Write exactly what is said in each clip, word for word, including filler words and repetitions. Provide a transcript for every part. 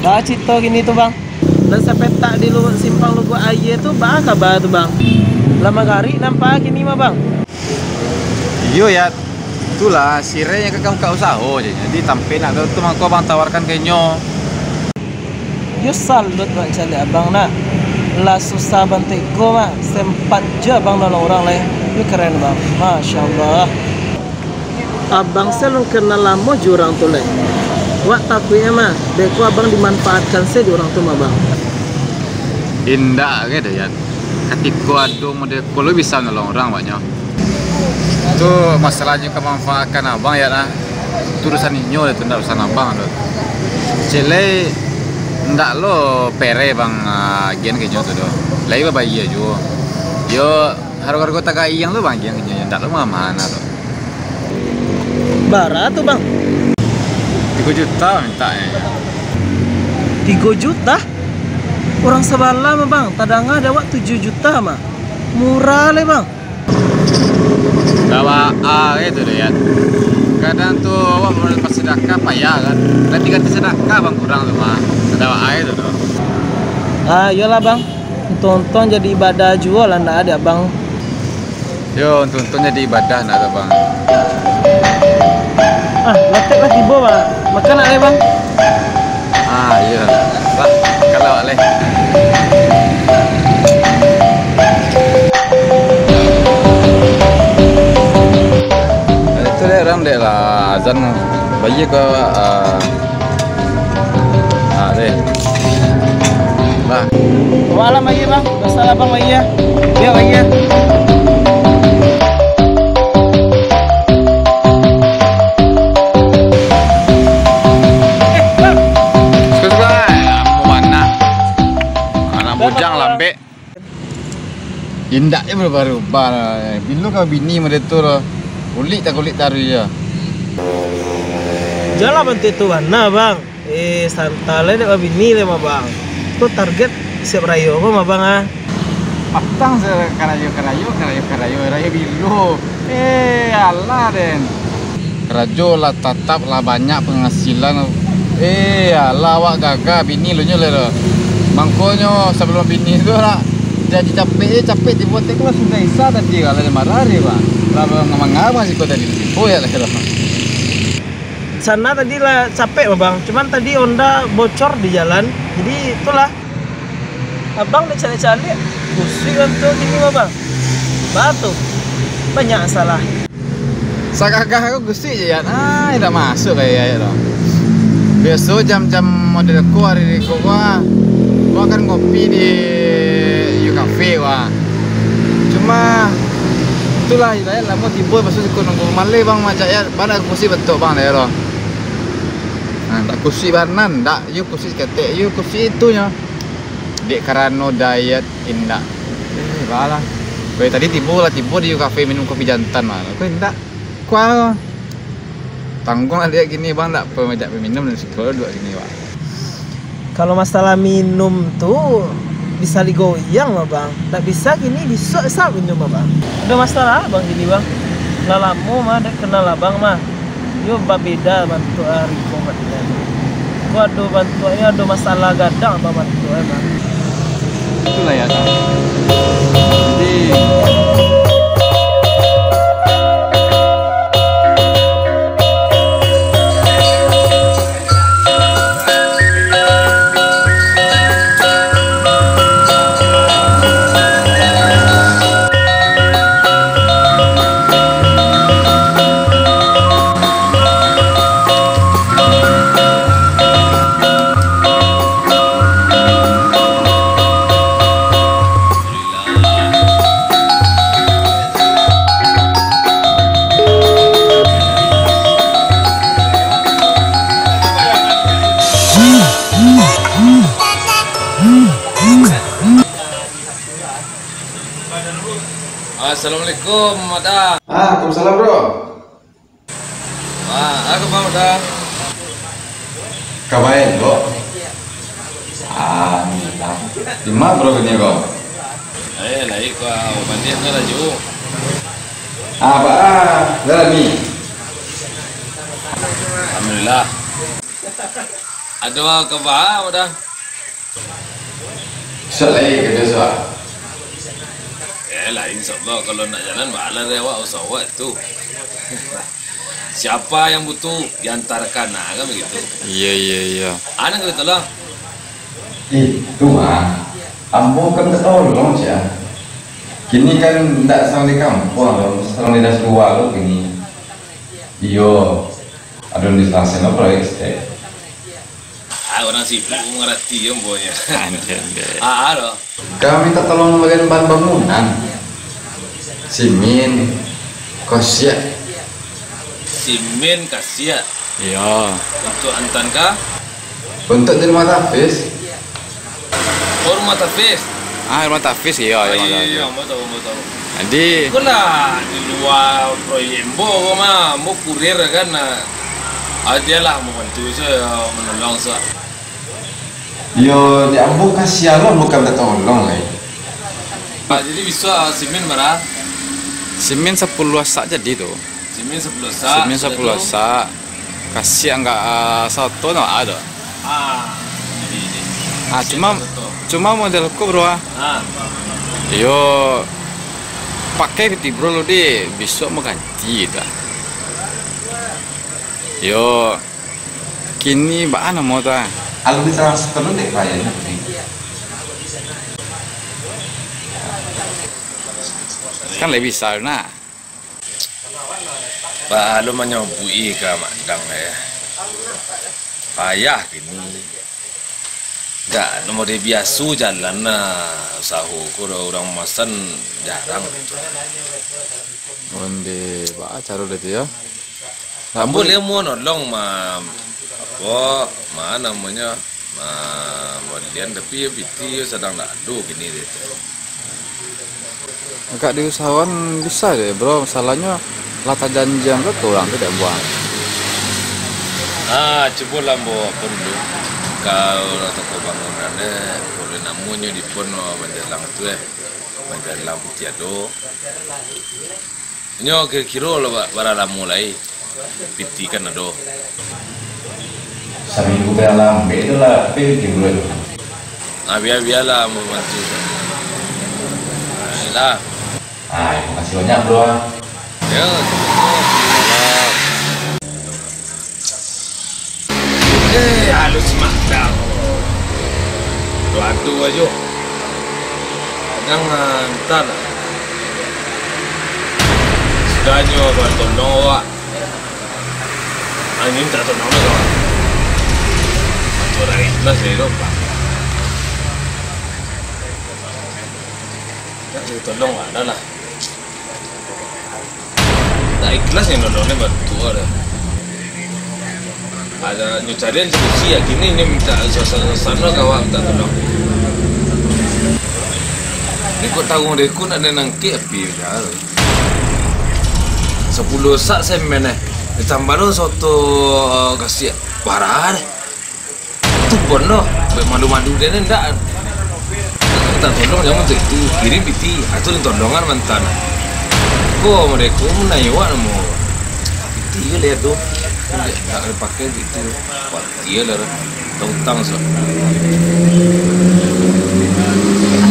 Baa carito kini tu, Bang? Nan sapetak di lu-, simpang Lubuak Aia tu, baa kaba tu, Bang? Lah magarik nampak kini mah, Bang. Iyo, Yat. Itulah, sirai nyo ka buka usaho je. Jadi, tampek nak tu mangko abang tawarkan ka inyo. Yo salut bak caliak abang nah. Lah susah bantuak iko mah, sempat juo abang nolong urang lai. Yo keren, Bang. Masya Allah. Abang se alun kenal lamo jo urang tu lai. Wak takuiknyo mah, beko abang dimanfaatkan se dek urang tu mah, Bang. Indak ge doh, Yat. Katiko ado model ko lo bisa nolong urang, awaknyo. Tu masalahnyo ka manfaatkan abang, Yat, nah. Tu urusan inyo tu, ndak urusan abang tu. Cek lai, ndak lo pere bang, ah, agian ka inyo tu doh. Lai babayia juo. Yo, hargo-hargo tagayang tu bang, agian ka inyo, ndak lo mahal-mahal tu. Bara tu, Bang? Tigo juta mintak, eh. Tigo juta? Urang sabalah mah, Bang, tadanga dek awak tujuah juta mah. Murah lai, Bang. Ndak baa itu doh, Yat. Kadang tu awak basadakah payah kan. Ganti-ganti sadakah, Bang, urang tu mah. Ndak baa itu doh. Ah, iyolah, Bang. Untuang-untuang jadi ibadah juo lah ndak dek abang. Yo, untuang-untuang jadi ibadah ndak tu, Bang. Ah, latek lah tibo, Bang. Makan nak lai, Bang? Ah, iyo. Lah, kalau lai. Itu dek urang dek lah azan. Bayia ko, ah, Ah, deh. Bah. Wah lah, Mak Iya, Bang. Masalah Bang, Mak Iya. Yo, Mak Iya. Eh, Bang. Suka-suka, eh, lamo bana. Anak bujang lambek. Indak je barubah-rubah lah. Bilo ka babini model tu lah. Kulik takulik taruih je. Jan lah bantuak tu bana, Bang. Eh, santa lai dek babini lai mah, Bang. Tu target siap rayo ko mah, Bang, ah. Patang se karajo, karajo, karajo, karajo, rayo bilo. Eh, alah den. Karajo lah tatap, lah banyak pangasilan. Eh, alah, awak gagah bini lu nyo lai tu. Mangkonyo sabalum bini tu lah janji capek, eh, capek tibo tek lah sudah isa tadi, kalau marah hari, Bang. Lah mangabang siko tadi, tibo ya lah, lah. Sana tadi lah capek, Bang. Cuman tadi Honda bocor di jalan. Jadi itulah. Abang dicaliak-caliak, kusuik bantuak kini mah, Bang. Baa tu? Banyak salah. Sagagah ko kusuik je, Yat. Ah, indak masuak ka Yat tu. Biaso jam-jam model ko ari ko, ko, ah, ko kan ngopi di U Cafe, ko, ah. Cuma, itulah, Yat, lamo tibo, pasu siko nunggu maleh, Bang, majak, Yat. Bana kusuik bantuak, Bang, dek tu. Nah, tak kusuik bana, ndak. Yo kusuik saketek, yo kusuik itu nyo. Dek karano diet, indak. Eh, baa lah. Kok tadi tibo lah, tibo di kafe minum kopi jantan lah. Kok indak. Kuah. Tangguang lah dek kini, Bang, ndak pamajak minum dan segalo duduak kini, Bang. Kalau masalah minum tu, bisa digoyang mah, Bang. Ndak bisa kini, bisuak sa minum mah, Bang. Ado masalah, Bang, kini, Bang. Lah lamo mah dek kenal abang mah. Yo babeda bantuak ari ko, Bang. Ko ado bantuaknyo, ado masalah gadang, Bang, bantuak, Bang. Itulah ya, Bang. Jadi, Assalamualaikum, Madam. Ah, waalaikumsalam, bro. Ah, apo kaba, Bang? Kaba elok. Alhamdulillah. Di ma bro kini ko? Eh, lai ka mandi, ka laju. Ah, baa, dah ni. Alhamdulillah. Ado kaba, Bang? Suak lai, karajo suak. Eh lah, insya Allah, kalau nak jalan, balah dari awak, usah awak tu. Siapa yang butuh, diantarkan, nah, kan begitu. Iya, iya, iya. Anak gitu lah. Itu mah, ambo kan minta tolong, Cak. Kini kan ndak sarang di kampuang lo, sarang di das lua lo kini. Iyo, ado di sarang seno proyek stek. Ah, urang sibuk mangarati je, ambo nyo. Anjay, anjay. Ah, ah, lo. Kami minta tolong bagian bahan bangunan. Simin, kasiak. Simin, kasiak. Iya. Untuk antan ka? Untuk di rumah Tafis. Oh, rumah Tafis. Ah, rumah Tafis, iya, iya, iya, rumah Tafis. Iya, ambo tahu, ambo tahu. Jadi, iko lah di lua proyek ambo ko mah, ambo kurir kan, nah. Ah, dialah mambantu se, manolong se. Iyo, di ambo kasian lo, bukan minta tolong lai. Ah, jadi bisuak, ah, simin bara? Simin sapuluah sak jadi tu. Simin sapuluah sak. Simin sapuluah sak. Kasiak ndak, ah, sato ndak ado. Ah, jadi, jadi. Ah, cuma, cuma model ko, bro, ah. Ah. Iyo, pakai piti bro lu di, bisuak mau ganti dah. Iyo, kini baa namo tu, ah? Alun ditransfer dek kliennya, Bang. Kan lai bisa, nah. Baa lo manyobuik ka Madang, eh. Payah kini. Dak, nomor dia biaso jalan lah. Usaho ko urang mamasan jarang. Onde, baa caro dia tu, yo? Ambo lai mau nolong ma-, apo, ma namonyo, ma-, mambalian, tapi yo piti yo sadang dak ado kini deh tu. Agak diusahoan bisa je, bro. Masalahnyo lah tajanjian tu ka urang tu dak buang. Ah, cubolah ambo apo dulu. Kalau lah toko bangunan deh, buliah namonyo di pon manjalang tu, eh. Manjalang piti ado. Nyo kiro-kiro lah ba-, bara lamo lai? Piti kan ado. Saminggu ka lambek tu lah, tapi piti bulan. Ah, bia-, bialah, ambo bantu. Ayolah. Ah, makasih banyak, bro, ah. Yo, sama-sama. Eh, alun si Madang. Duo-duo ajo. Jangan, ah, ntar. Sudahnyo, abang, tolong awak. Ah, ini minta tolong lah, kawan. Bantu urang ikhlas ya, lo, Pak. Minta tolong lah, dah lah. Tak ikhlas nyo nolong ni bantu ada. Ada nyo carian solusi, akhirnyo nyo minta suasana-suasana ka awak minta tolong. Ni kok taruang deh, kok nak nangkek api dah. Sapuluah sak semen eh. Ditambah lo soto, eh, kasiak. Parah deh. Tu pun doh, buek malu-malu den ndak. Minta tolong jangan tu, tu kirim piti, atau tolongan mantan. Ko mereka menayo wak namo. Piti je lihat tu. Ndak ada pakai piti. Wah, iya lah. Utang-utang so.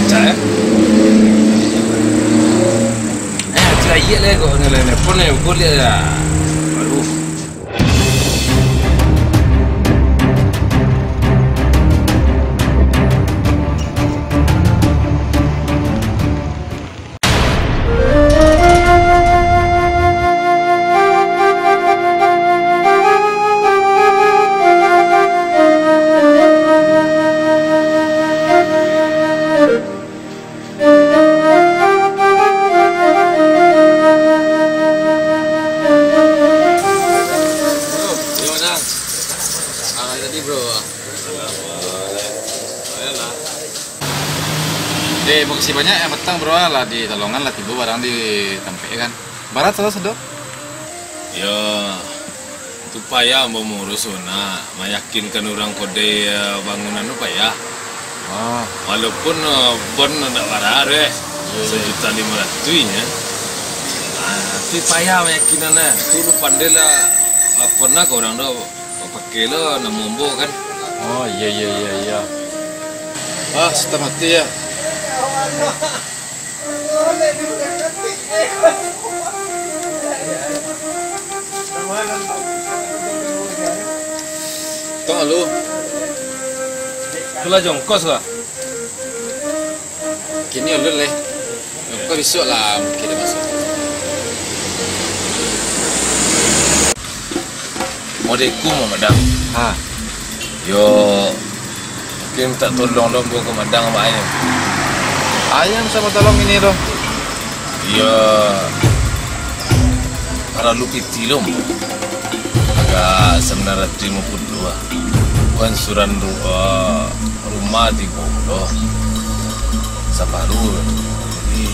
Cak eh. Eh, tu ayat lah kau ni lah, pun ni, kau lihat lah. Aduh. Bro, yo, Madang. Ah, tadi, bro. Ayolah. Eh, makasih banyak yang petang, bro, lah ditolongan, lah tibo barang di tampek, kan. Bara tu sado? Yo. Tu payah ambo mauruih tu nak, mayakinkan urang kodai, eh, bangunan tu payah. Ah. Walaupun, eh, bon ndak bara doh, eh. Iya, iya. Sajuta limo ratuih nyo. Ah, tapi payah mayakinan, eh. Tu lu pandai lah, ah, pernah ka urang tu, pakai lo namo ambo kan. Oh, iya, iya, iya, iya. Ah, sudah mati ya. Tong lu. Itulah jongkos lah. Kini ulun leh. Kau bisuak lah mungkin dia masuk. Modeko, Mak Madang. Ha. Yo, mungkin minta tolong dong buat Mak Madang sama ayam. Ayam sama tolong ini doh. Yo, paralu piti lo, Mak. Agak sambilan ratuih limo puluah lah. Wan suran ru-, eh, rumah tigo puluah. Saparuah. Jadi,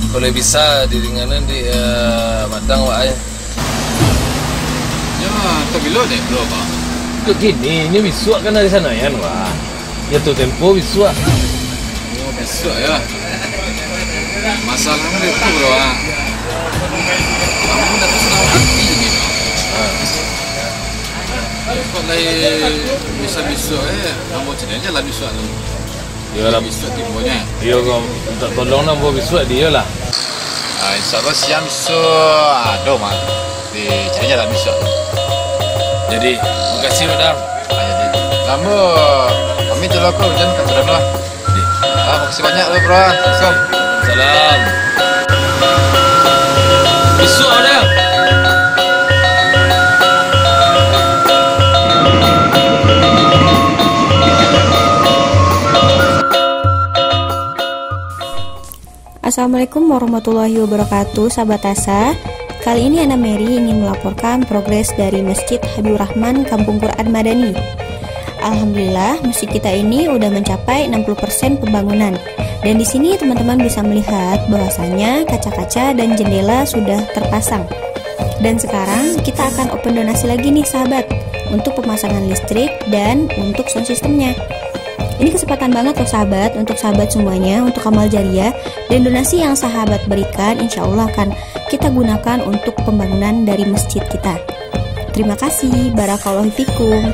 kalau bisa diringanan di, eh, Madang, Wak, ai. Ya, tapi lo deh, bro, Bang. Kok gini, ini bisuak kan hari Sanayan, Wak. Jatuh tempo bisuak. Oh, bisuak ya. Masalahnya itu, bro, ah. Kamu dah senang hati ni. Ah. Kok lai bisa bisuak, eh, ambo cari aja lah bisuak tu. Iyo lah. Bisuak timbonyo. Iyo, kau minta tolong lah, ambo bisuak di iyo lah. Ah, insya Allah siang bisuak ado, Mak. Di cari aja lah bisuak tu. Jadi, makasih, Madang. Ah, jadi. Ambo pamit dulu, ko, hujan ka turun lah. Ah, makasih banyak lo, bro. Assalamualaikum. Salam. Bisuak ada. Assalamualaikum warahmatullahi wabarakatuh, sahabat Asa. Kali ini Ana Mary ingin melaporkan progres dari Masjid Habibur Rahman, Kampung Quran Madani. Alhamdulillah, masjid kita ini udah mencapai enam puluh persen pembangunan. Dan di sini teman-teman bisa melihat bahwasanya kaca-kaca dan jendela sudah terpasang. Dan sekarang kita akan open donasi lagi nih, sahabat, untuk pemasangan listrik dan untuk sound systemnya. Ini kesempatan banget loh, sahabat, untuk sahabat semuanya, untuk amal jariah, dan donasi yang sahabat berikan insya Allah akan kita gunakan untuk pembangunan dari masjid kita. Terima kasih. Barakallahu fikum.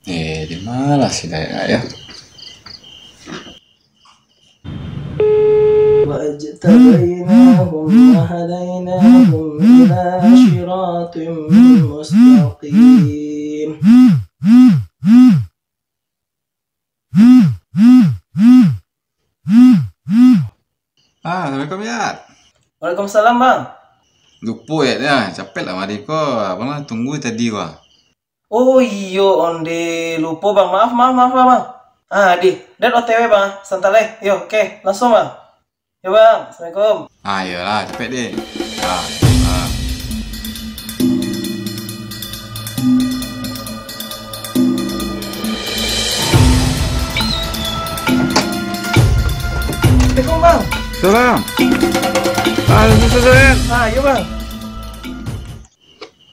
Eh, di mana si Dayat yo? واجتبيناهم وهديناهم إلى صراط مستقيم. Ah, Assalamualaikum, Yat. Waalaikumsalam, Bang. Lupo, Yat, yo. Capek lah mari ko. Abang lah tunggu tadi, wah. Oh, iyo, onde. Lupo, Bang. Maaf, maaf, maaf, Bang. Ah, di. Dat O T W, Bang. Santai, eh. Yo, oke. Langsung, Bang. Yo, Bang. Assalamualaikum. Ah, iyolah, capek deh. Ah, ah. Assalamualaikum, Bang. Salam. Ah, salam, salam. Ah, yo, Bang.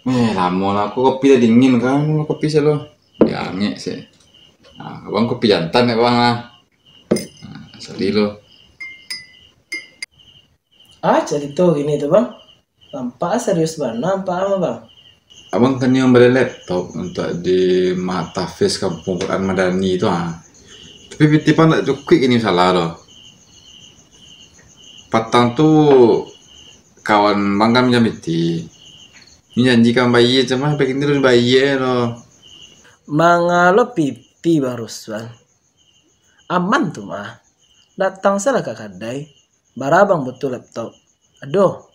Eh, lamo lah. Ko kopi lah dingin kan? Kopi sih lo. Diangek sih. Ah, abang kopi jantan ya, Bang, lah. Ah, sorry lo. Ah, carito gini tu, Bang. Nampak serius bana, nampak apa, Bang? Abang kan yang beli laptop untuk di Mahatahfiz Kampung Quran Madani tu, ah. Tapi piti Bang tak cukup ini salah lo. Patang tu kawan Bang kan minjam piti. Nyo janji ka mambayia, cuma sampai kini alun dibayia doh. Manga lo pipi, Bang Ruswan. Aman tu mah. Datang sajolah ka kadai. Bara Abang butuh laptop? Aduh.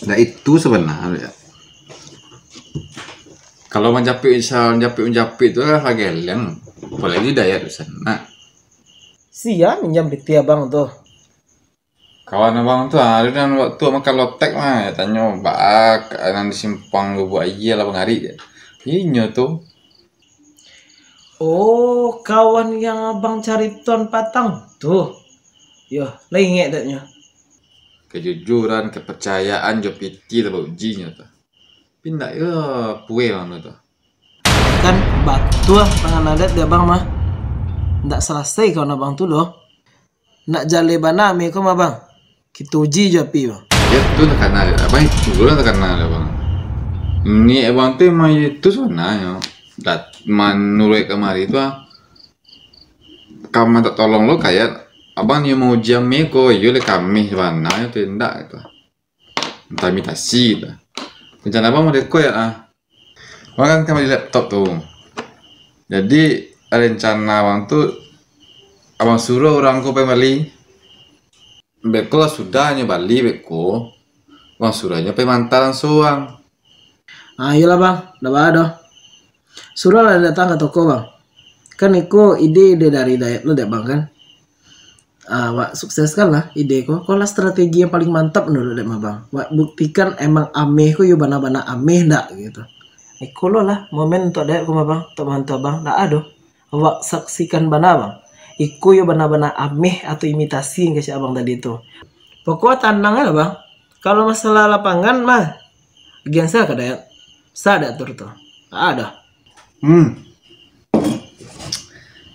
Ndak itu sabananyo. Kalau manjapuik, misal manjapuik-manjapuik tu lah geleng. Apolai Dayat tu sanak. Sia minjam pitih Abang tu? Kawan abang tu, ah, ado nan waktu makan lotek mah, yo tanyo, baa ka nan di simpang Lubuak Aia lah bangarik. Inyo tu. Oh, kawan yang abang caritoan patang tu. Yo, lah ingek dak nyo? Kejujuran, kepercayaan, jo pitih lah bauji nyo tu. Tapi ndak yo pueh urang tu. Kan batua pangan adat di abang mah. Ndak salasai kawan abang tu doh. Nak jaleh bana ameh ko mah, Bang. Kito uji jo api, Bang. Yo, tu takana dek abang, itu lah takana dek abang. Niaik abang tu emang itu sabananyo. Dat-, manuruik kamari tu, ah, ka mintak tolong lo ka Yat. Abang nio mauji ameh ko, iyo lah ka ameh sabananyo tu indak gitu. Entah imitasi gitu. Rencana abang model ko ya, ah. Abang kan, kan bali laptop tu. Jadi, rencana abang tu, abang suruah urang ko pai bali. Beko lah sudah nyo bali beko, abang suruah nyo pai maanta langsuang. Ah, iyolah, Bang. Ndak baa doh. Suruahlah datang ka toko, Bang. Kan iko ide-ide dari Dayat lo dek Bang, kan? Ah, wak sukseskanlah ide ko. Ko lah strategi yang paling mantap menurut dek Abang. Wak buktikan emang ameh ko yo bana-bana ameh ndak gitu. Iko lo lah momen untuak Dayat ko mah, Bang, untuak bantu Abang. Ndak ado. Wak saksikan bana, Bang. Iko yo bana-bana ameh atau imitasi kecek Abang tadi tu. Pokok tanang lah, Bang. Kalau masalah lapangan mah, agiah sa ka Dayat. Sa diatur tu. Ndak ado. Hmm.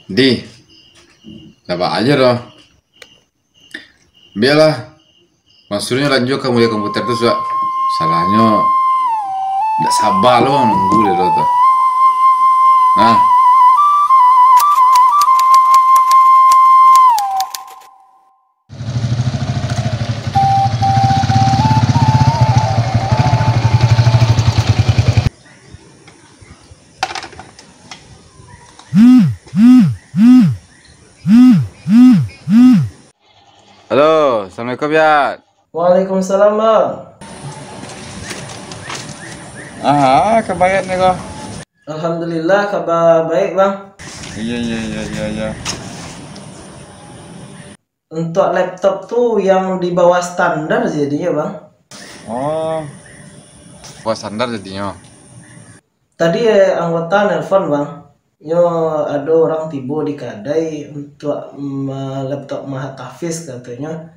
Di, dapat aja doh. Bialah. Bang suruahnyo lanjuakan mulia komputer tu, suak. Salahnyo, ndak saba lo bang nunggu dek lo tu. Nah. Halo, assalamualaikum, Yat. Waalaikumsalam, Bang. Aha, kabar Yat ni ko? Alhamdulillah, kabar baik, Bang. Iya, iya, iya, iya, iya. Untuk laptop tu yang di bawah standar jadinya, Bang. Oh, bawah standar jadinya. Tadi, eh, anggota nelpon, Bang. Nyo ado urang tibo di kadai untuak, mm, laptop Mahat Hafiz, katonyo,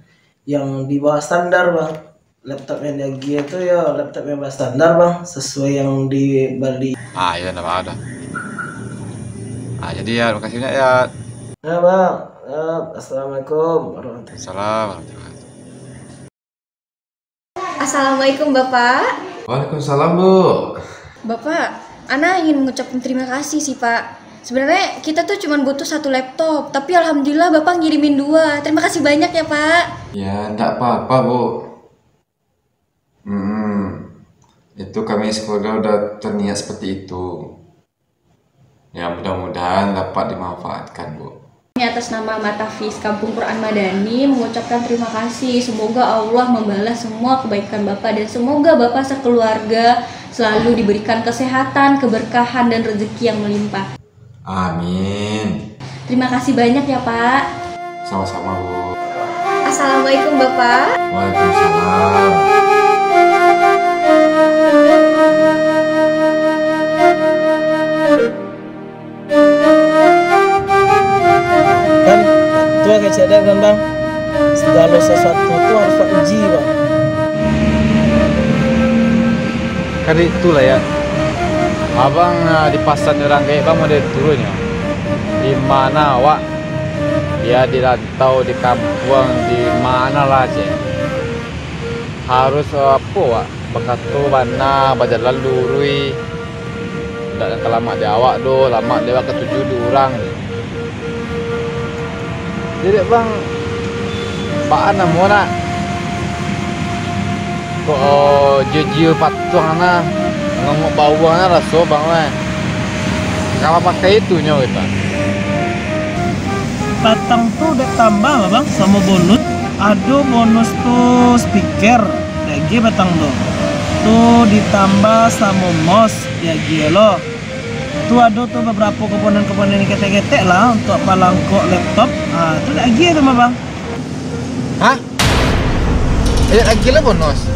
yang di bawah standar, Bang. Laptop yang diagiah tu yo laptop yang bawah standar, Bang, sesuai yang dibali. Ah, iyo, ndak baa doh. Ah, jadi yo, makasih banyak, yo. Ya, Bang. Ya, assalamualaikum warahmatullahi wabarakatuh. Salam warahmatullahi wabarakatuh. Assalamualaikum, Bapak. Waalaikumsalam, Bu. Bapak, Ana ingin mengucapkan terima kasih sih, Pak. Sebenarnya kita tuh cuma butuh satu laptop, tapi alhamdulillah Bapak ngirimin dua. Terima kasih banyak ya, Pak. Ya, ndak apa-apa, Bu. Hmm, itu kami sekeluarga udah terniat seperti itu. Ya, mudah-mudahan dapat dimanfaatkan, Bu. Kami atas nama Mahat Hafiz Kampung Quran Madani mengucapkan terima kasih. Semoga Allah membalas semua kebaikan Bapak dan semoga Bapak sekeluarga selalu diberikan kesehatan, keberkahan, dan rezeki yang melimpah. Amin. Terima kasih banyak ya, Pak. Sama-sama, Bu. Assalamualaikum, Bapak. Waalaikumsalam. Kan, tua kecek dek, Bang. Segalo sasuatu tu harus diuji, Bang. Kan itulah, ya. Abang, ah, dipasan urang gaek, Bang, model turunnyo. Di mana awak? Biar di rantau, di kampuang, di mana lah, cek. Harus, ah, apo, wak? Bakato bana, bajalan luruih. Indak ka lamak dek awak doh, lamak dek awak katuju dek urang. Jadi, Bang, baa namo nak? Oh, jio-jio patuang nah, ngongok bawang nah raso bang weh. Kalau pakai itu nyo kita. Patang tu dek tambah lah bang, samo bonus. Ado bonus tu speaker, dek agiah patang tu. Tu ditambah samo mouse, dek agiah lo. Tu ado tu babarapo komponen-komponen ketek-ketek lah untuk palangkok laptop. Ah, tu dek agiah tu mah bang. Hah? Ayat lagi lah bonus.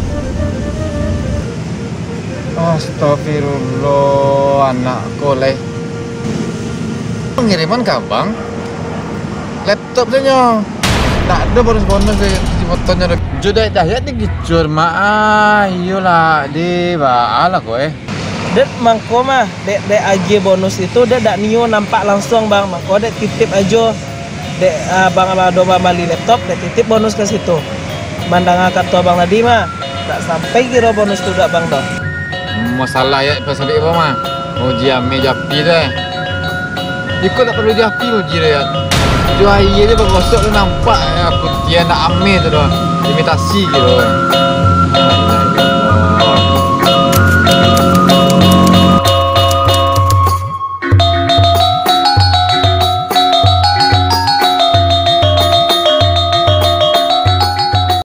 Astagfirullah, anak ko leh. Pengiriman ka abang. Laptop sajo. Tak ada bonus-bonus di, di fotonya. Jodoh dayat digicur, mak. Ah, iyolah, di baa lah ko eh. Dek mangko mah, dek, dek agiah bonus itu, dek dak nio nampak langsuang, Bang. Mangko dek titip ajo. Dek, ah, Bang ado mambali laptop, dek titip bonus ka situ. Mandanga kato Abang tadi mah, dak sampai kiro bonus tu dek Abang doh. Masalah ya, pas sampai apa mah? Uji ame japi tu eh. Iko dak perlu japi uji tu ya. Jo aia je bagosok tu nampak ya, putiah nak ame tu doh. Imitasi kiro.